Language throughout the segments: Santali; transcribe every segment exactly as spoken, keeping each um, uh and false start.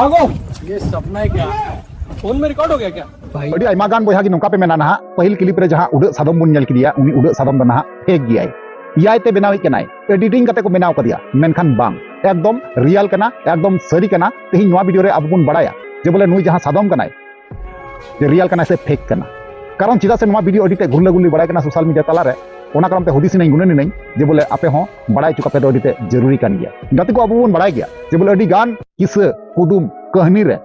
भागो। ये सपना है क्या? फोन में रिकॉर्ड हो गया क्या? ᱟᱹᱰᱤ ᱟᱭᱢᱟ ᱜᱟᱱ ᱵᱚᱭᱦᱟ ᱜᱮ ᱱᱚᱝᱠᱟ ᱯᱮ ᱢᱮᱱᱟ ᱱᱟᱦᱟᱜ, ᱯᱟᱹᱦᱤᱞ ᱠᱞᱤᱯ ᱨᱮ ᱡᱟᱦᱟᱸ ᱩᱰᱟᱹᱜ ᱥᱟᱫᱚᱢ ᱵᱚᱱ ᱧᱮᱞ ᱠᱮᱫᱮᱭᱟ, ᱩᱱᱤ ᱩᱰᱟᱹᱜ ᱥᱟᱫᱚᱢ ᱫᱚ ᱱᱟᱦᱟᱜ ᱯᱷᱮᱠ ᱜᱮᱭᱟᱭ, ᱮᱭᱟᱭ ᱛᱮ ᱵᱮᱱᱟᱣᱤᱡ ᱠᱟᱱᱟᱭ, ᱮᱰᱤᱴᱤᱝ ᱠᱟᱛᱮ ᱠᱚ ᱵᱮᱱᱟᱣ ᱠᱟᱫᱮᱭᱟ, ᱢᱮᱱᱠᱷᱟᱱ ᱵᱟᱝ, ᱮᱠᱫᱚᱢ ᱨᱤᱭᱟᱞ ᱠᱟᱱᱟ, ᱮᱠᱫᱚᱢ ᱥᱟᱹᱨᱤ ᱠᱟᱱᱟ᱾ ᱛᱮᱦᱮᱧ ᱱᱚᱣᱟ ᱵᱷᱤᱰᱤᱭᱳ ᱨᱮ ᱟᱵᱚ ᱵᱚᱱ ᱵᱟᱲᱟᱭᱟ ᱡᱮ ᱵᱚᱞᱮ ᱱᱩᱭ ᱡᱟᱦᱟᱸ ᱥᱟᱫᱚᱢ ᱠᱟᱱᱟᱭ, ᱡᱮ ᱨᱤᱭᱟᱞ ᱠᱟᱱᱟ ᱥᱮ ᱯᱷᱮᱠ ᱠᱟᱱᱟ᱾ ᱠᱟᱨᱚᱱ ᱪᱮᱫᱟᱜ ᱥᱮ ᱱᱚᱣᱟ ᱵᱷᱤᱰᱤᱭᱳ ᱟᱹᱰᱤ ᱛᱮ ᱜᱩᱨᱞᱟᱹ ᱜᱩᱨᱞᱤ ᱵᱟᱲᱟᱭ ᱠᱟᱱᱟ ᱥᱳᱥᱟᱞ ᱢᱤᱰᱤᱭᱟ ᱛᱟᱞᱟᱨᱮ, ᱚᱱᱟ ᱠᱟᱨᱚᱱ ᱛᱮ ᱦᱩᱫᱤᱥ ᱤᱱᱟᱹᱧ, ᱜᱩᱱᱟᱹᱱ ᱤᱱᱟᱹᱧ ᱡᱮ ᱵᱚᱞᱮ ᱟᱯᱮ ᱦᱚᱸ ᱵᱟᱲᱟᱭ ᱦᱚᱪᱚ ᱠᱟᱯᱮ ᱫᱚ ᱟᱹᱰᱤ ᱛᱮ ᱡᱟᱹᱨᱩᱨᱤ ᱠᱟᱱ ᱜᱮᱭᱟ᱾ ᱜᱟᱛᱮ ᱠᱚ, ᱟᱵᱚ ᱵᱚᱱ ᱵᱟᱲᱟᱭ ᱜᱮᱭᱟ ᱡᱮ ᱵᱚᱞᱮ ᱟᱹᱰᱤ ᱜᱟᱱ ᱠᱤᱥᱟᱹ, ᱠᱩᱫᱩᱢ, ᱠᱟᱹᱦᱱᱤ ᱨᱮ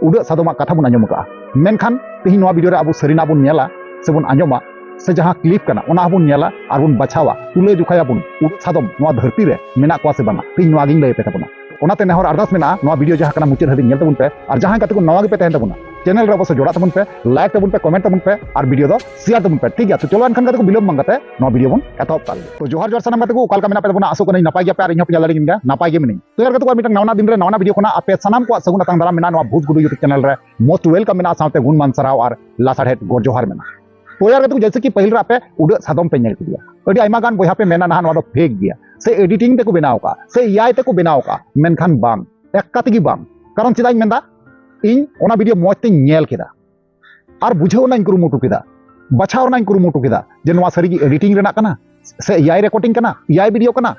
ᱩᱰᱟᱹᱜ ᱥᱟᱫᱚᱢᱟᱜ ᱠᱟᱛᱷᱟ ᱵᱚᱱ ᱟᱸᱡᱚᱢ ᱟᱠᱟᱫᱼᱟ, ᱢᱮᱱᱠᱷᱟᱱ ᱛᱮᱦᱮᱧ ᱱᱚᱣᱟ ᱵᱷᱤᱰᱤᱭᱳ ᱨᱮ ᱟᱵᱚ ᱥᱟᱹᱨᱤᱱᱟᱜ ᱵᱚᱱ ᱧᱮᱞᱟ ᱥᱮᱵᱚᱱ ᱟᱸᱡᱚᱢᱟ, ᱥᱮ ᱡᱟᱦᱟᱸ ᱠᱞᱤᱯ ᱠᱟᱱᱟ ᱚᱱᱟ ᱦᱚᱸᱵᱚᱱ ᱧᱮᱞᱟ ᱟᱨ ᱵᱚᱱ ᱵᱟᱪᱷᱟᱣᱟ, ᱛᱩᱞᱟᱹ ᱡᱚᱠᱷᱟᱭᱟᱵᱚᱱ ᱩᱰᱟᱹᱜ ᱥᱟᱫᱚᱢ ᱱᱚᱣᱟ ᱫᱷᱟᱹᱨᱛᱤ ᱨᱮ ᱢᱮᱱᱟᱜ ᱠᱚᱣᱟ ᱥᱮ ᱵᱟᱝᱟ, ᱛᱮᱦᱮᱧ ᱱᱚᱣᱟ ᱜᱤᱧ ᱞᱟᱹᱭ ᱟᱯᱮ ᱛᱟᱵᱚᱱᱟ᱾ ᱚᱱᱟᱛᱮ ᱱᱮᱦᱚᱨ ᱟᱨᱫᱟᱥ ᱢᱮᱱᱟᱜᱼᱟ, ᱱᱚᱣᱟ ᱵᱷᱤᱰᱤᱭᱳ ᱡᱟᱦᱟᱸ ᱠᱟᱱᱟ ᱢᱩᱪᱟᱹᱫ ᱦᱟᱹᱵᱤᱡ ᱧᱮᱞ ᱛᱟᱵᱚᱱ ᱯᱮ, ᱟᱨ ᱡᱟᱦᱟᱸᱭ ᱜᱟᱛᱮ ᱠᱚ ᱱᱟᱣᱟ ᱜᱮᱯᱮ ᱛᱟᱦᱮᱱ ᱛᱟᱵᱚᱱᱟ, ᱪᱮᱱᱮᱞ ᱨᱮ ᱚᱵᱚᱥᱥᱳᱭ ᱡᱚᱲᱟᱜ ᱛᱟᱵᱚᱱ ᱯᱮ, ᱞᱟᱭᱤᱠ ᱛᱟᱵᱚᱱ ᱯᱮ, ᱠᱚᱢᱮᱱᱴ ᱛᱟᱵᱚᱱ ᱯᱮ, ᱟᱨ ᱵᱷᱤᱰᱤᱭᱳ ᱫᱚ ᱥᱮᱭᱟᱨ ᱛᱟᱵᱚᱱ ᱯᱮ, ᱴᱷᱤᱠ ᱜᱮᱭᱟ? ᱛᱚ ᱪᱚᱞᱚ ᱮᱱᱠᱷᱟᱱ ᱜᱟᱛᱮ ᱠᱚ, ᱵᱤᱞᱚᱢ ᱵᱟᱝ ᱠᱟᱛᱮ ᱱᱚᱣᱟ ᱵᱷᱤᱰᱤᱭᱳ ᱵᱚᱱ ᱮᱛᱚᱦᱚᱵ ᱠᱟᱜ ᱞᱮᱜᱮ᱾ ᱛᱚ ᱡᱚᱦᱟᱨ ᱡᱚᱦᱟᱨ ᱥᱟᱱᱟᱢ ᱜᱟᱛᱮ ᱠᱚ, ᱚᱠᱟ ᱞᱮᱠᱟ ᱢᱮᱱᱟᱜ ᱯᱮ ᱛᱟᱵᱚᱱᱟ? ᱟᱥᱚᱜ ᱠᱟᱹᱱᱟᱹᱧ ᱱᱟᱯᱟᱭ ᱜᱮᱭᱟᱯᱮ, ᱟᱨ ᱤᱧ ᱦᱚᱸ ᱯᱮ ᱧᱮᱞ ᱫᱟᱲᱮᱭᱟᱜ ᱜᱮᱭᱟ, ᱱᱟᱯᱟᱭ ᱜᱮ ᱢᱮᱱᱟᱹᱧ᱾ ᱛᱚ ᱭᱟᱨ ᱜᱟᱛᱮ ᱠᱚ, ᱟᱨ ᱢᱤᱫᱴᱟᱝ ᱱᱟᱣᱟ ᱫᱤᱱ ᱨᱮ ᱱᱟᱣᱟ ᱵᱷᱤᱰᱤᱭᱳ ᱠᱷᱚᱱᱟᱜ ᱟᱯᱮ ᱥᱟᱱᱟᱢ ᱠᱚᱣᱟᱜ ᱥᱟᱹᱜᱩᱱ ᱟᱛᱟᱝ ᱫᱟᱨᱟᱢ ᱢᱮᱱᱟᱜᱼᱟ ᱱᱚᱣᱟ ᱵᱷᱩᱛ ᱜᱩᱰᱩ YouTube ᱪᱮᱱᱮᱞ ᱨᱮ᱾ ᱢᱳᱥᱴ ᱣᱮᱞᱠᱟᱢ ᱢᱮᱱᱟᱜᱼᱟ, ᱥᱟᱶᱛᱮ ᱜᱩᱱᱢᱟᱱ ᱥᱟᱨᱦᱟᱣ ᱟᱨ ᱞᱟᱥᱟᱲᱦᱮᱫ ᱜᱚᱰ ᱡᱚᱦᱟᱨ ᱢᱮᱱᱟᱜᱼᱟ᱾ ᱛᱚ ᱭᱟᱨ ᱜᱟᱛᱮ ᱠᱚ, ᱡᱮᱭᱥᱮ ᱠᱤ ᱯᱟᱹᱦᱤᱞ ᱨᱮ ᱟᱯᱮ ᱩᱰᱟᱹᱜ ᱥᱟᱫᱚᱢ ᱯᱮ ᱧᱮᱞ ᱠᱮᱫᱮᱭᱟ, ᱟᱹᱰᱤ ᱟᱭᱢᱟ ᱜᱟᱱ ᱵᱚᱭᱦᱟ ᱯᱮ ᱢᱮᱱᱟ ᱱᱟᱦᱟᱜ ᱱᱚᱣᱟ ᱫᱚ ᱯᱷᱮᱠ ᱜᱮᱭᱟ, ᱥᱮ ᱮᱰᱤᱴᱤᱝ ᱛᱮᱠᱚ ᱵᱮᱱᱟᱣ ᱠᱟᱜᱼᱟ, ᱥᱮ ᱮᱭᱟᱭ ᱛᱮᱠᱚ ᱵᱮᱱᱟᱣ ᱠᱟᱜᱼᱟ, ᱢᱮᱱᱠᱷᱟᱱ ᱵᱟᱝ, ᱮᱠᱠᱟ ᱛᱮᱜᱮ ᱵᱟᱝ᱾ ᱠᱟᱨᱚᱱ ᱪᱮᱫᱟᱜ ᱤᱧ ᱢᱮᱱᱫᱟ, ᱤᱧ ᱚᱱᱟ ᱵᱷᱤᱰᱤᱭᱳ ᱢᱚᱡᱽ ᱛᱮᱧ ᱧᱮᱞ ᱠᱮᱫᱟ ᱟᱨ ᱵᱩᱡᱷᱟᱹᱣ ᱨᱮᱱᱟᱜ ᱤᱧ ᱠᱩᱨᱩᱢᱩᱴᱩ ᱠᱮᱫᱟ, ᱵᱟᱪᱷᱟᱣ ᱨᱮᱱᱟᱜ ᱤᱧ ᱠᱩᱨᱩᱢᱩᱴᱩ ᱠᱮᱫᱟ ᱡᱮ ᱱᱚᱣᱟ ᱥᱟᱹᱨᱤᱜᱮ ᱮᱰᱤᱴᱤᱝ ᱨᱮᱱᱟᱜ ᱠᱟᱱᱟ ᱥᱮ ᱮᱭᱟᱭ ᱨᱮᱠᱚᱨᱰᱤᱝ ᱠᱟᱱᱟ, ᱮᱭᱟᱭ ᱵᱷᱤᱰᱤᱭᱳ ᱠᱟᱱᱟ᱾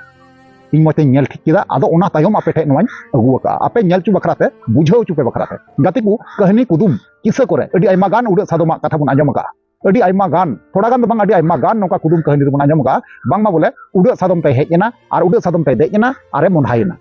ᱤᱧ ᱢᱚᱡᱽ ᱛᱮᱧ ᱧᱮᱞ ᱴᱷᱤᱠ ᱠᱮᱫᱟ, ᱟᱫᱚ ᱚᱱᱟ ᱛᱟᱭᱚᱢ ᱟᱯᱮ ᱴᱷᱮᱱ ᱱᱚᱣᱟᱧ ᱟᱹᱜᱩ ᱟᱠᱟᱫᱼᱟ, ᱟᱯᱮ ᱧᱮᱞ ᱦᱚᱪᱚ ᱵᱟᱠᱷᱨᱟ ᱛᱮ, ᱵᱩᱡᱷᱟᱹᱣ ᱦᱚᱪᱚ ᱯᱮ ᱵᱟᱠᱷᱨᱟ ᱛᱮ᱾ ᱜᱟᱛᱮ ᱠᱚ, ᱠᱟᱹᱦᱱᱤ ᱠᱩᱫᱩᱢ ᱠᱤᱥᱟᱹ ᱠᱚᱨᱮ ᱟᱹᱰᱤ ᱟᱭᱢᱟ ᱜᱟᱱ ᱩᱰᱟᱹᱜ ᱥᱟᱫᱚᱢᱟᱜ ᱠᱟᱛᱷᱟ ᱵᱚᱱ ᱟᱸᱡᱚᱢ ᱟᱠᱟᱫᱼᱟ, ᱟᱹᱰᱤ ᱟᱭᱢᱟ ᱜᱟᱱ, ᱛᱷᱚᱲᱟ ᱜᱟᱱ ᱫᱚ ᱵᱟᱝ, ᱟᱹᱰᱤ ᱟᱭᱢᱟ ᱜᱟᱱ ᱱᱚᱝᱠᱟ ᱠᱩᱫᱩᱢ ᱠᱟᱹᱦᱱᱤ ᱨᱮᱵᱚᱱ ᱟᱸᱡᱚᱢ ᱟᱠᱟᱫᱼᱟ, ᱵᱟᱝᱢᱟ ᱵᱚᱞᱮ ᱩᱰᱟᱹᱜ ᱥᱟᱫᱚᱢ ᱛᱮᱭ ᱦᱮᱡ ᱮᱱᱟ ᱟᱨ ᱩᱰᱟᱹᱜ ᱥᱟᱫᱚᱢ ᱛᱮᱭ ᱫᱮᱡ ᱮᱱᱟ ᱟᱨᱮ ᱢᱚᱸᱰᱷᱟᱭᱮᱱᱟ᱾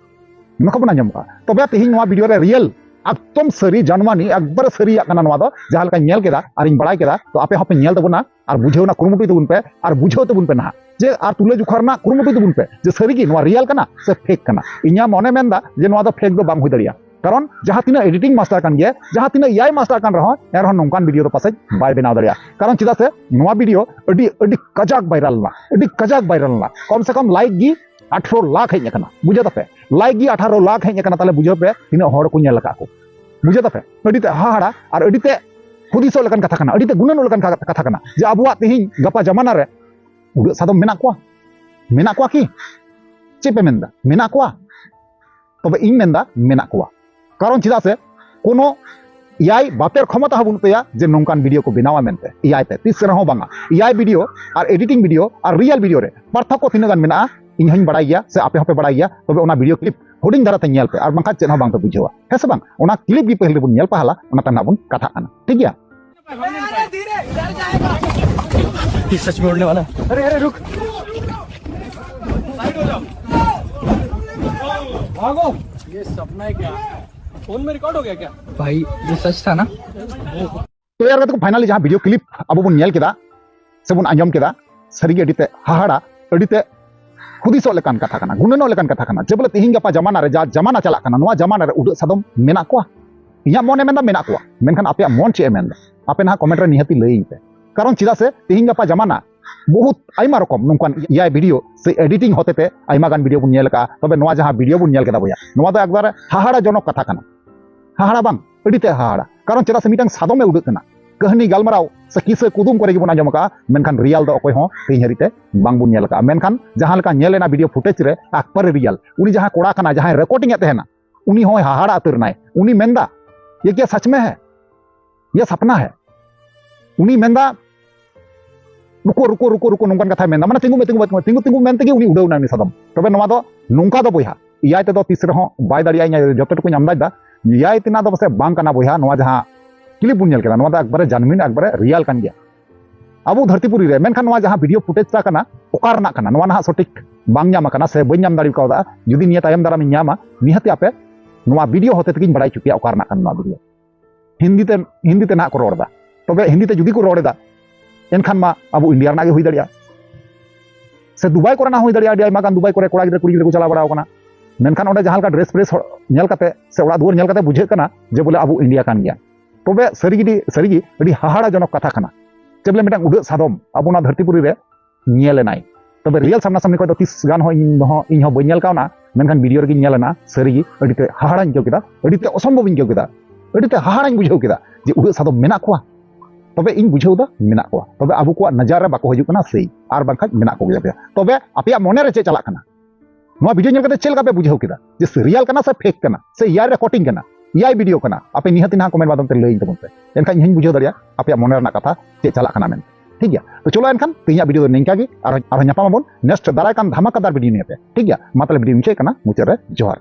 ᱱᱚᱝᱠᱟ ᱵᱚᱱ ᱟᱸᱡᱚᱢ ᱟᱠᱟᱫᱼᱟ᱾ ᱛᱚᱵᱮ ᱛᱮᱦᱮᱧ ᱱᱚᱣᱟ ᱵᱷᱤᱰᱤᱭᱳ ᱨᱮ ᱨᱤᱭᱮᱞ, ᱮᱠᱫᱚᱢ ᱥᱟᱹᱨᱤ ᱡᱟᱱᱣᱟᱱᱤ, ᱮᱠᱵᱟᱨᱮ ᱥᱟᱹᱨᱤᱭᱟᱜ ᱠᱟᱱᱟ ᱱᱚᱣᱟ ᱫᱚ, ᱡᱟᱦᱟᱸ ᱞᱮᱠᱟᱧ ᱧᱮᱞ ᱠᱮᱫᱟ ᱟᱨᱤᱧ ᱵᱟᱲᱟᱭ ᱠᱮᱫᱟ, ᱛᱚ ᱟᱯᱮ ᱦᱚᱸᱯᱮ ᱧᱮᱞ ᱛᱟᱵᱚᱱᱟ ᱟᱨ ᱵᱩᱡᱷᱟᱹᱣ ᱨᱮᱱᱟᱜ ᱠᱩᱨᱩᱢᱩᱴᱩᱭ ᱛᱟᱵᱚᱱ ᱯᱮ, ᱟᱨ ᱵᱩᱡᱷᱟᱹᱣ ᱛᱟᱵᱚᱱ ᱯᱮ ᱱᱟᱦᱟᱜ ᱡᱮ, ᱟᱨ ᱛᱩᱞᱟᱹ ᱡᱚᱠᱷᱟ ᱨᱮᱱᱟᱜ ᱠᱩᱨᱩᱢᱩᱴᱩᱭ ᱛᱟᱵᱚᱱ ᱯᱮ ᱡᱮ ᱥᱟᱹᱨᱤᱜᱮ ᱱᱚᱣᱟ ᱨᱤᱭᱮᱞ ᱠᱟᱱᱟ ᱥᱮ ᱯᱷᱮᱠ ᱠᱟᱱᱟ᱾ ᱤᱧᱟᱹᱜ ᱢᱚᱱᱮ ᱢᱮᱱᱫᱟ ᱡᱮ ᱱᱚᱣᱟ ᱫᱚ ᱯᱷᱮᱠ ᱫᱚ ᱵᱟᱝ ᱦᱩᱭ ᱫᱟᱲᱮᱭᱟᱜᱼᱟ, ᱠᱟᱨᱚᱱ ᱡᱟᱦᱟᱸ ᱛᱤᱱᱟᱹᱜ ᱮᱰᱤᱴᱤᱝ ᱢᱟᱥᱴᱟᱨ ᱠᱟᱱ ᱜᱮᱭᱟ, ᱡᱟᱦᱟᱸ ᱛᱤᱱᱟᱹᱜ ᱮᱭᱟᱭ ᱢᱟᱥᱴᱟᱨ ᱠᱟᱱ ᱨᱮᱦᱚᱸ, ᱮᱱᱨᱮᱦᱚᱸ ᱱᱚᱝᱠᱟᱱ ᱵᱷᱤᱰᱤᱭᱳ ᱫᱚ ᱯᱟᱥᱮᱡ ᱵᱟᱭ ᱵᱮᱱᱟᱣ ᱫᱟᱲᱮᱭᱟᱜᱼᱟ᱾ ᱠᱟᱨᱚᱱ ᱪᱮᱫᱟᱜ ᱥᱮ ᱱᱚᱣᱟ ᱵᱷᱤᱰᱤᱭᱳ ᱟᱹᱰᱤ, ᱟᱹᱰᱤ ᱠᱟᱡᱟᱠ ᱵᱷᱟᱭᱨᱟᱞ ᱞᱮᱱᱟ, ᱟᱹᱰᱤ ᱠᱟᱡᱟᱠ ᱵᱷᱟᱭᱨᱟᱞ ᱞᱮᱱᱟ, ᱠᱚᱢ ᱥᱮ ᱠᱚᱢ ᱞᱟᱭᱤᱠ ᱜᱮ ᱟᱴᱷᱨᱚ ᱞᱟᱠᱷ ᱦᱮᱡ ᱟᱠᱟᱱᱟ᱾ ᱵᱩᱡᱷᱟᱹᱣ ᱛᱟᱯᱮ, ᱞᱟᱭᱤᱠ ᱜᱮ ᱟᱴᱷᱟᱨᱚ ᱞᱟᱠᱷ ᱦᱮᱡ ᱟᱠᱟᱱᱟ, ᱛᱟᱦᱞᱮ ᱵᱩᱡᱷᱟᱹᱣ ᱯᱮ ᱛᱤᱱᱟᱹᱜ ᱦᱚᱲ ᱠᱚ ᱧᱮᱞ ᱟᱠᱟᱫ ᱠᱚ᱾ ᱵᱩᱡᱷᱟᱹᱣ ᱛᱟᱯᱮ, ᱟᱹᱰᱤ ᱛᱮ ᱦᱟᱦᱟᱲᱟ ᱟᱨ ᱟᱹᱰᱤ ᱛᱮ ᱦᱩᱫᱤᱥᱚᱜ ᱞᱮᱠᱟᱱ ᱠᱟᱛᱷᱟ ᱠᱟᱱᱟ, ᱟᱹᱰᱤ ᱛᱮ ᱜᱩᱱᱟᱹᱱᱚᱜ ᱞᱮᱠᱟᱱ ᱠᱟ-, ᱠᱟᱛᱷᱟ ᱠᱟᱱᱟ ᱡᱮ ᱟᱵᱚᱣᱟᱜ ᱛᱮᱦᱮᱧ ᱜᱟᱯᱟ ᱡᱟᱢᱟᱱᱟ ᱨᱮ ᱩᱰᱟᱹᱜ ᱥᱟᱫᱚᱢ ᱢᱮᱱᱟᱜ ᱠᱚᱣᱟ? ᱢᱮᱱᱟᱜ ᱠᱚᱣᱟ ᱠᱤ? ᱪᱮᱫ ᱯᱮ ᱢᱮᱱᱫᱟ, ᱢᱮᱱᱟᱜ ᱠᱚᱣᱟ? ᱛᱚᱵᱮ ᱤᱧ ᱢᱮᱱᱫᱟ ᱢᱮᱱᱟᱜ ᱠᱚᱣᱟ᱾ ᱠᱟᱨᱚᱱ ᱪᱮᱫᱟᱜ ᱥᱮ ᱠᱳᱱᱳ ᱮ ᱟᱭ ᱵᱟᱯᱮᱨ ᱠᱷᱚᱢᱚᱛᱟ ᱦᱚᱸ ᱵᱟᱹᱱᱩᱜ ᱛᱟᱭᱟ ᱡᱮ ᱱᱚᱝᱠᱟᱱ ᱵᱷᱤᱰᱤᱭᱳ ᱠᱚ ᱵᱮᱱᱟᱣᱟ ᱢᱮᱱᱛᱮ᱾ ᱮ ᱟᱭ ᱛᱮ ᱛᱤᱥ ᱨᱮᱦᱚᱸ ᱵᱟᱝᱟ᱾ ᱮ ᱟᱭ ᱵᱷᱤᱰᱤᱭᱳ ᱟᱨ ᱮᱰᱤᱴᱤᱝ ᱵᱷᱤᱰᱤᱭᱳ ᱟᱨ ᱨᱤᱭᱮᱞ ᱵᱷᱤᱰᱤᱭᱳ ᱨᱮ ᱯᱟᱨᱛᱷᱚᱠᱠᱚ ᱛᱤᱱᱟᱹᱜ ᱜᱟᱱ ᱢᱮᱱᱟᱜᱼᱟ ᱤᱧ ᱦᱚᱸᱧ ᱵᱟᱲᱟᱭ ᱜᱮᱭᱟ ᱥᱮ ᱟᱯᱮ ᱦᱚᱸᱯᱮ ᱵᱟᱲᱟᱭ ᱜᱮᱭᱟ᱾ ᱛᱚᱵᱮ ᱚᱱᱟ ᱵᱷᱤᱰᱤᱭᱳ ᱠᱞᱤᱯ ᱦᱩᱰᱤᱧ ᱫᱷᱟᱨᱟ ᱛᱮ ᱧᱮᱞ ᱯᱮ, ᱟᱨ ᱵᱟᱝᱠᱷᱟᱱ ᱪᱮᱫ ᱦᱚᱸ ᱵᱟᱝᱯᱮ ᱵᱩᱡᱷᱟᱹᱣᱟ, ᱦᱮᱸ ᱥᱮ ᱵᱟᱝ? ᱚᱱᱟ ᱠᱞᱤᱯ ᱜᱮ ᱯᱟᱹᱦᱤᱞ ᱨᱮᱵᱚᱱ ᱧᱮᱞ ᱯᱟᱦᱟᱞᱟ, ᱚᱱᱟ ᱛᱟᱭᱚᱢ ᱦᱟᱸᱜ ᱵᱚᱱ ᱠᱟᱛᱷᱟᱜ ᱠᱟᱱᱟ, ᱴᱷᱤᱠ ᱜᱮᱭᱟ? ये सच में उड़ने वाला है। अरे अरे रुक। भागो। ये सपना है क्या? फोन में रिकॉर्ड हो गया क्या? भाई, ये सच था ना? ᱛᱚ ᱭᱟᱨ ᱜᱟᱛᱮ ᱠᱚ, ᱯᱷᱟᱭᱱᱟᱞᱤ ᱡᱟᱦᱟᱸ ᱵᱷᱤᱰᱤᱭᱳ ᱠᱞᱤᱯ ᱟᱵᱚ ᱵᱚᱱ ᱧᱮᱞ ᱠᱮᱫᱟ ᱥᱮᱵᱚᱱ ᱟᱸᱡᱚᱢ ᱠᱮᱫᱟ, ᱥᱟᱹᱨᱤᱜᱮ ᱟᱹᱰᱤ ᱛᱮ ᱦᱟᱦᱟᱲᱟ, ᱟᱹᱰᱤ ᱛᱮ ᱦᱩᱫᱤᱥᱚᱜ ᱞᱮᱠᱟᱱ ᱠᱟᱛᱷᱟ ᱠᱟᱱᱟ, ᱜᱩᱱᱟᱹᱱᱚᱜ ᱞᱮᱠᱟᱱ ᱠᱟᱛᱷᱟ ᱠᱟᱱᱟ ᱡᱮ ᱵᱚᱞᱮ ᱛᱤᱦᱤᱧ ᱜᱟᱯᱟ ᱡᱟᱢᱟᱱᱟ ᱨᱮ, ᱡᱟ ᱡᱟᱢᱟᱱᱟ ᱪᱟᱞᱟᱜ ᱠᱟᱱᱟ, ᱱᱚᱣᱟ ᱡᱟᱢᱟᱱᱟ ᱨᱮ ᱩᱰᱟᱹᱜ ᱥᱟᱫᱚᱢ ᱢᱮᱱᱟᱜ ᱠᱚᱣᱟ? ᱤᱧᱟᱹᱜ ᱢᱚᱱᱮ ᱢᱮᱱᱫᱟ ᱢᱮᱱᱟᱜ ᱠᱚᱣᱟ, ᱢᱮᱱᱠᱷᱟᱱ ᱟᱯᱮᱭᱟᱜ ᱢᱚᱱ ᱪᱮᱫ ᱮ ᱢᱮᱱᱫᱟ? ᱟᱯᱮ ᱱᱟᱦᱟᱜ ᱠᱚᱢᱮᱱᱴ ᱨᱮ ᱱᱤᱦᱟᱹᱛᱤ ᱞᱟᱹᱭᱟᱹᱧ ᱯᱮ᱾ ᱠᱟᱨᱚᱱ ᱪᱮᱫᱟᱜ ᱥᱮ ᱛᱤᱦᱤᱧ ᱜᱟᱯᱟ ᱡᱟᱢᱟᱱᱟ ᱵᱚᱦᱩᱛ ᱟᱭᱢᱟ ᱨᱚᱠᱚᱢ ᱱᱚᱝᱠᱟᱱ ᱮ ᱟᱭ ᱵᱷᱤᱰᱤᱭᱳ ᱥᱮ ᱮᱰᱤᱴᱤᱝ ᱦᱚᱛᱮᱛᱮ ᱟᱭᱢᱟ ᱜᱟᱱ ᱵᱷᱤᱰᱤᱭᱳ ᱵᱚᱱ ᱧᱮᱞ ᱟᱠᱟᱫᱼᱟ᱾ ᱛᱚᱵᱮ ᱱᱚᱣᱟ ᱡᱟᱦᱟᱸ ᱵᱷᱤᱰᱤᱭᱳ ᱵᱚᱱ ᱧᱮᱞ ᱠᱮᱫᱟ ᱵᱚᱭᱦᱟ, ᱱᱚᱣᱟ ᱫᱚ ᱮᱠᱵᱟᱨᱮ ᱦᱟᱦᱟᱲᱟᱡᱚᱱᱚᱠ ᱠᱟᱛᱷᱟ ᱠᱟᱱᱟ᱾ ᱦᱟᱦᱟᱲᱟ ᱵᱟᱝ, ᱟᱹᱰᱤ ᱛᱮ ᱦᱟᱦᱟᱲᱟ᱾ ᱠᱟᱨᱚᱱ ᱪᱮᱫᱟᱜ ᱥᱮ ᱢᱤᱫᱴᱟᱝ ᱥᱟᱫᱚᱢᱮ ᱩᱰᱟᱹᱜ ᱠᱟᱱᱟ᱾ ᱠᱟᱹᱦᱱᱤ ᱜᱟᱞᱢᱟᱨᱟᱣ ᱥᱮ ᱠᱤᱥᱟᱹ ᱠᱩᱫᱩᱢ ᱠᱚᱨᱮ ᱜᱮᱵᱚᱱ ᱟᱸᱡᱚᱢ ᱟᱠᱟᱫᱼᱟ, ᱢᱮᱱᱠᱷᱟᱱ ᱨᱤᱭᱟᱞ ᱫᱚ ᱚᱠᱚᱭ ᱦᱚᱸ ᱛᱮᱦᱮᱧ ᱦᱟᱹᱨᱤᱡ ᱛᱮ ᱵᱟᱝᱵᱚᱱ ᱧᱮᱞ ᱟᱠᱟᱫᱼᱟ᱾ ᱢᱮᱱᱠᱷᱟᱱ ᱡᱟᱦᱟᱸ ᱞᱮᱠᱟ ᱧᱮᱞ ᱮᱱᱟ ᱵᱷᱤᱰᱤᱭᱳ ᱯᱷᱩᱴᱮᱡᱽ ᱨᱮ, ᱮᱠᱵᱟᱨᱮ ᱨᱤᱭᱟᱞ᱾ ᱩᱱᱤ ᱡᱟᱦᱟᱸ ᱠᱚᱲᱟ ᱠᱟᱱᱟᱭ, ᱡᱟᱦᱟᱸᱭ ᱨᱮᱠᱚᱨᱰᱤᱝ ᱮᱫ ᱛᱟᱦᱮᱱᱟ, ᱩᱱᱤ ᱦᱚᱸᱭ ᱦᱟᱦᱟᱲᱟ ᱩᱛᱟᱹᱨ ᱮᱱᱟᱭ᱾ ᱩᱱᱤ ᱢᱮᱱᱫᱟ, "ᱭᱮ ᱠᱭᱟ ᱥᱟᱪ ᱢᱮ ᱦᱮ? ᱭᱮ ᱥᱟᱯᱱᱟ ᱦᱮ?" ᱩᱱᱤ ᱢᱮᱱᱫᱟ, "ᱨᱩᱠᱳ, ᱨᱩᱠᱳ, ᱨᱩᱠᱳ, ᱨᱩᱠᱳ", ᱱᱚᱝᱠᱟᱱ ᱠᱟᱛᱷᱟᱭ ᱢᱮᱱᱫᱟ, ᱢᱟᱱᱮ, "ᱛᱤᱸᱜᱩ ᱢᱮ, ᱛᱤᱸᱜᱩ ᱢᱮ, ᱛᱤᱸᱜᱩ ᱢᱮ", ᱛᱤᱸᱜᱩ, ᱛᱤᱸᱜᱩ ᱢᱮᱱ ᱛᱮᱜᱮ ᱩᱱᱤ ᱩᱰᱟᱹᱣ ᱮᱱᱟ, ᱩᱱᱤ ᱥᱟᱫᱚᱢ᱾ ᱛᱚᱵᱮ ᱱᱚᱣᱟ ᱫᱚ ᱱᱚᱝᱠᱟ ᱫᱚ ᱵᱚᱭᱦᱟ, ᱮ ᱟᱭ ᱛᱮᱫᱚ ᱛᱤᱥ ᱨᱮᱦᱚᱸ ᱵᱟᱭ ᱫᱟᱲᱮᱭᱟᱜᱼᱟ, ᱤᱧ ᱡᱚᱛᱚ ᱴᱩᱠᱩᱧ ᱟᱢᱫᱟᱡᱽ ᱫᱟ, ᱮ ᱟᱭ ᱛᱮᱱᱟᱜ ᱫᱚ ᱯᱟᱥᱮᱡ ᱵᱟᱝ ᱠᱟᱱᱟ ᱵᱚᱭᱦᱟ᱾ ᱱᱚᱣᱟ ᱡᱟᱦᱟᱸ ᱠᱞᱤᱯ ᱵᱚᱱ ᱧᱮᱞ ᱠᱮᱫᱟ, ᱱᱚᱣᱟ ᱫᱚ ᱮᱠᱵᱟᱨᱮ ᱡᱟᱱᱢᱤᱱ, ᱮᱠᱵᱟᱨᱮ ᱨᱤᱭᱟᱞ ᱠᱟᱱ ᱜᱮᱭᱟ ᱟᱵᱚ ᱫᱷᱟᱹᱨᱛᱤᱯᱩᱨᱤ ᱨᱮ᱾ ᱢᱮᱱᱠᱷᱟᱱ ᱱᱚᱣᱟ ᱡᱟᱦᱟᱸ ᱵᱷᱤᱰᱤᱭᱳ ᱯᱷᱩᱴᱮᱡᱽ ᱴᱟ ᱠᱟᱱᱟ, ᱚᱠᱟ ᱨᱮᱱᱟᱜ ᱠᱟᱱᱟ, ᱱᱚᱣᱟ ᱱᱟᱦᱟᱜ ᱥᱚᱴᱷᱤᱠ ᱵᱟᱝ ᱧᱟᱢ ᱟᱠᱟᱱᱟ ᱥᱮ ᱵᱟᱹᱧ ᱧᱟᱢ ᱫᱟᱲᱮ ᱠᱟᱣᱫᱟ᱾ ᱡᱩᱫᱤ ᱱᱤᱭᱟᱹ ᱛᱟᱭᱚᱢ ᱫᱟᱨᱟᱢ ᱤᱧ ᱧᱟᱢᱟ, ᱱᱤᱦᱟᱹᱛᱤ ᱟᱯᱮ ᱱᱚᱣᱟ ᱵᱷᱤᱰᱤᱭᱳ ᱦᱚᱛᱮ ᱛᱮᱜᱮᱧ ᱵᱟᱲᱟᱭ ᱦᱚᱪᱚ ᱯᱮᱭᱟ ᱚᱠᱟ ᱨᱮᱱᱟᱜ ᱠᱟᱱᱟ ᱱᱚᱣᱟ ᱵᱷᱤᱰᱤᱭᱳ᱾ ᱦᱤᱱᱫᱤ ᱛᱮ, ᱦᱤᱱᱫᱤ ᱛᱮ ᱱᱟᱦᱟᱜ ᱠᱚ ᱨᱚᱲ ᱮᱫᱟ᱾ ᱛᱚᱵᱮ ᱦᱤᱱᱫᱤ ᱛᱮ ᱡᱩᱫᱤ ᱠᱚ ᱨᱚᱲ ᱮᱫᱟ, ᱮᱱᱠᱷᱟᱱ ᱢᱟ ᱟᱵᱚ ᱤᱱᱰᱤᱭᱟ ᱨᱮᱱᱟᱜ ᱜᱮ ᱦᱩᱭ ᱫᱟᱲᱮᱭᱟᱜᱼᱟ, ᱥᱮ ᱫᱩᱵᱟᱭ ᱠᱚᱨᱮᱱᱟᱜ ᱦᱚᱸ ᱦᱩᱭ ᱫᱟᱲᱮᱭᱟᱜᱼᱟ᱾ ᱟᱹᱰᱤ ᱟᱭᱢᱟ ᱜᱟᱱ ᱫᱩᱵᱟᱭ ᱠᱚᱨᱮ ᱠᱚᱲᱟ ᱜᱤᱫᱽᱨᱟᱹ ᱠᱩᱲᱤ ᱜᱤᱫᱽᱨᱟᱹ ᱠᱚ ᱪᱟᱞᱟᱣ ᱵᱟᱲᱟ ᱟᱠᱟᱱᱟ, ᱢᱮᱱᱠᱷᱟᱱ ᱚᱸᱰᱮ ᱡᱟᱦᱟᱸ ᱞᱮᱠᱟ ᱰᱨᱮᱥ ᱯᱷᱨᱮᱥ ᱧᱮᱞ ᱠᱟᱛᱮ ᱥᱮ ᱚᱲᱟᱜ ᱫᱩᱣᱟᱹᱨ ᱧᱮᱞ ᱠᱟᱛᱮ ᱵᱩᱡᱷᱟᱹᱜ ᱠᱟᱱᱟ ᱡᱮ ᱵᱚᱞᱮ ᱟᱵᱚ ᱤᱱᱰᱤᱭᱟ ᱠᱟᱱ ᱜᱮᱭᱟ᱾ ᱛᱚᱵᱮ ᱥᱟᱹᱨᱤ ᱜᱮ, ᱥᱟᱹᱨᱤ ᱜᱮ ᱟᱹᱰᱤ ᱦᱟᱦᱟᱲᱟᱡᱚᱱᱚᱠ ᱠᱟᱛᱷᱟ ᱠᱟᱱᱟ ᱡᱮ ᱵᱚᱞᱮ ᱢᱤᱫᱴᱟᱝ ᱩᱰᱟᱹᱜ ᱥᱟᱫᱚᱢ ᱟᱵᱚ ᱱᱚᱣᱟ ᱫᱷᱟᱹᱨᱛᱤ ᱯᱩᱨᱤ ᱨᱮ ᱧᱮᱞ ᱮᱱᱟᱭ᱾ ᱛᱚᱵᱮ ᱨᱤᱭᱮᱞ ᱥᱟᱢᱱᱟ ᱥᱟᱢᱱᱤ ᱠᱷᱚᱱ ᱫᱚ ᱛᱤᱥ ᱜᱟᱱ ᱦᱚᱸ ᱤᱧ ᱦᱚᱸ, ᱤᱧ ᱦᱚᱸ ᱵᱟᱹᱧ ᱧᱮᱞ ᱠᱟᱣᱱᱟ, ᱢᱮᱱᱠᱷᱟᱱ ᱵᱷᱤᱰᱤᱭᱳ ᱨᱮᱜᱮᱧ ᱧᱮᱞ ᱮᱱᱟ᱾ ᱥᱟᱹᱨᱤ ᱜᱮ ᱟᱹᱰᱤ ᱛᱮ ᱦᱟᱦᱟᱲᱟᱧ ᱟᱹᱭᱠᱟᱹᱣ ᱠᱮᱫᱟ, ᱟᱹᱰᱤ ᱛᱮ ᱚᱥᱚᱢᱵᱷᱚᱵ ᱤᱧ ᱟᱹᱭᱠᱟᱹᱣ ᱠᱮᱫᱟ ᱡᱮ ᱩᱰᱟᱹᱜ ᱥᱟᱫᱚᱢ ᱢᱮᱱᱟᱜ ᱠᱚᱣᱟ᱾ ᱛᱚᱵᱮ ᱤᱧ ᱵᱩᱡᱷᱟᱹᱣ ᱮᱫᱟ ᱢᱮᱱᱟᱜ ᱠᱚᱣᱟ, ᱛᱚᱵᱮ ᱟᱵᱚ ᱠᱚᱣᱟᱜ ᱱᱚᱡᱚᱨ ᱨᱮ ᱵᱟᱠᱚ ᱦᱤᱡᱩᱜ ᱠᱟᱱᱟ ᱥᱮᱭ, ᱟᱨ ᱵᱟᱝᱠᱷᱟᱱ ᱢᱮᱱᱟᱜ ᱠᱚᱜᱮᱭᱟ᱾ ᱛᱚᱵᱮ ᱟᱯᱮᱭᱟᱜ ᱢᱚᱱᱮ ᱨᱮ ᱪᱮᱫ ᱪᱟᱞᱟᱜ ᱠᱟᱱᱟ? ᱱᱚᱣᱟ ᱵᱷᱤᱰᱤᱭᱳ ᱧᱮᱞ ᱠᱟᱛᱮ ᱪᱮᱫ ᱞᱮᱠᱟ ᱯᱮ ᱵᱩᱡᱷᱟᱹᱣ ᱠᱮᱫᱟ, ᱡᱮ ᱨᱤᱭᱟᱞ ᱠᱟᱱᱟ ᱥᱮ ᱯᱷᱮᱠ ᱠᱟᱱᱟ, ᱥᱮ ᱮᱭᱟᱭ ᱨᱮ ᱠᱚᱴᱤᱝ ᱠᱟᱱᱟ, ᱮᱭᱟᱭ ᱵᱷᱤᱰᱤᱭᱳ ᱠᱟᱱᱟ? ᱟᱯᱮ ᱱᱤᱦᱟᱹᱛ ᱱᱟᱦᱟᱜ ᱠᱚᱢᱮᱱᱴ ᱢᱟᱫᱽᱫᱷᱚᱢ ᱛᱮ ᱞᱟᱹᱭᱟᱹᱧ ᱛᱟᱵᱚᱱ ᱯᱮ, ᱮᱱᱠᱷᱟᱱ ᱤᱧ ᱦᱚᱸᱧ ᱵᱩᱡᱷᱟᱹᱣ ᱫᱟᱲᱮᱭᱟᱜᱼᱟ ᱟᱯᱮᱭᱟᱜ ᱢᱚᱱᱮ ᱨᱮᱱᱟᱜ ᱠᱟᱛᱷᱟ ᱪᱮᱫ ᱪᱟᱞᱟᱜ ᱠᱟᱱᱟ ᱢᱮᱱᱛᱮ᱾ ᱴᱷᱤᱠ ᱜᱮᱭᱟ, ᱛᱚ ᱪᱚᱞᱚ ᱮᱱᱠᱷᱟᱱ ᱛᱮᱦᱮᱧᱟᱜ ᱵᱷᱤᱰᱤᱭᱳ ᱫᱚ ᱱᱤᱝᱠᱟ ᱜᱮ, ᱟᱨᱦᱚᱸ ᱟᱨᱦᱚᱸ ᱧᱟᱯᱟᱢ ᱟᱵᱚᱱ ᱱᱮᱠᱥᱴ ᱫᱟᱨᱟᱭ ᱠᱟᱱ ᱫᱷᱟᱢᱟᱠᱟᱫᱟᱨ ᱵᱷᱤᱰᱤᱭᱳ ᱱᱤᱭᱮ ᱛᱮ᱾ ᱴᱷᱤᱠ ᱜᱮᱭᱟ, ᱢᱟ ᱛᱟᱦᱚᱞᱮ ᱵᱷᱤᱰᱤᱭᱳ ᱢᱩᱪᱟᱹᱫ ᱠᱟᱱᱟ, ᱢᱩᱪᱟᱹᱫ ᱨᱮ ᱡᱚᱦᱟᱨ᱾